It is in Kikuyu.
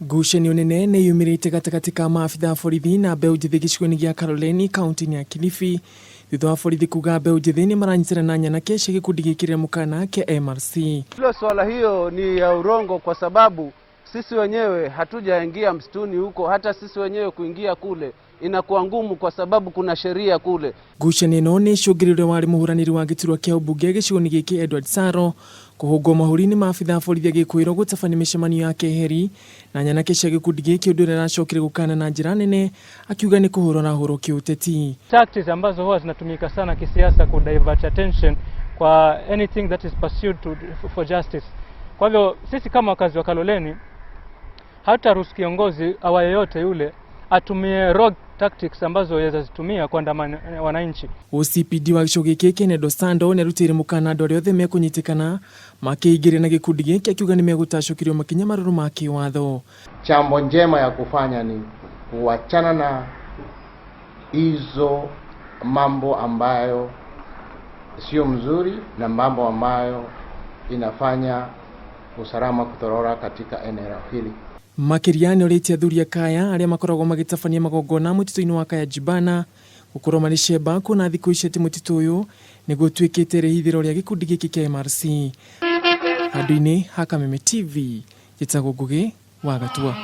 Ngucanio nene nĩ yumĩrĩte gatagatĩ ka maabitha a borithi na mbeũ njĩthĩ gĩcigo-inĩ gĩa Kaloleni kaunti-inĩ ya Kilifi thutha wa borithi kuga mbeũ njĩthĩ nĩ maranyitana na nyanake cia gĩkundi gĩkĩrĩra mũkana kĩa MRC. Hilo swala hiyo ni ya urongo kwa sababu sisi wenyewe hatujaingia msituni huko, hata sisi wenyewe kuingia kule inakuwa ngumu kwa sababu kuna sheria kule. Ngucanio ĩno nĩ icũngĩrĩrio warĩ mũhũranĩri wa gĩturwa kĩa ũmbunge gĩcigo-inĩ gĩkĩ Edward Saro kũhũngwo mahũri-inĩ ma abitha a borithi agĩkũĩrwo gũtabania mĩcemanio ya keheri na nyanake cia gĩkundi gĩkĩ ũndũ ũrĩa aracokire gũkana na njĩra nene akiuga nĩ kũhũrwo arahũrwo kĩũteti. Tactics ambazo huwa zinatumika sana kisiasa ku divert attention kwa anything that is pursued for justice. Kwa hivyo sisi kama wakazi wa Kaloleni hatutaruhusu kiongozi awa yeyote yule atumie rogue tactics ambazo yaweza zitumia kuandamana wananchi. OCPD wa gĩcigo gĩkĩ Kennedy Osando nĩarutĩire mũkana andũ arĩa othe mekũnyitĩkana makĩingĩria na gĩkundi gĩkĩ akiuga nĩmegũtacũkĩrio makinya marũrũ ma kĩwatho. Chambo njema ya kufanya ni kuachana na hizo mambo ambayo sio mzuri na mambo ambayo inafanya usalama kutorora katika eneo hili. Makĩria nĩorĩtie athuri a kaya arĩa makoragwo magĩtabania magongona mũtitũ-inĩ wa Kaya Jibana gũkorwo marĩ cemba kuona thikũ ici atĩ mũtitũ ũyũ nĩguo ũtuĩkĩte rĩhithĩro rĩa gĩkundi gĩkĩ kĩa MRC. Handũ-inĩ ha Kameme TV, njĩtagwo Ngũgĩ wa Gatua.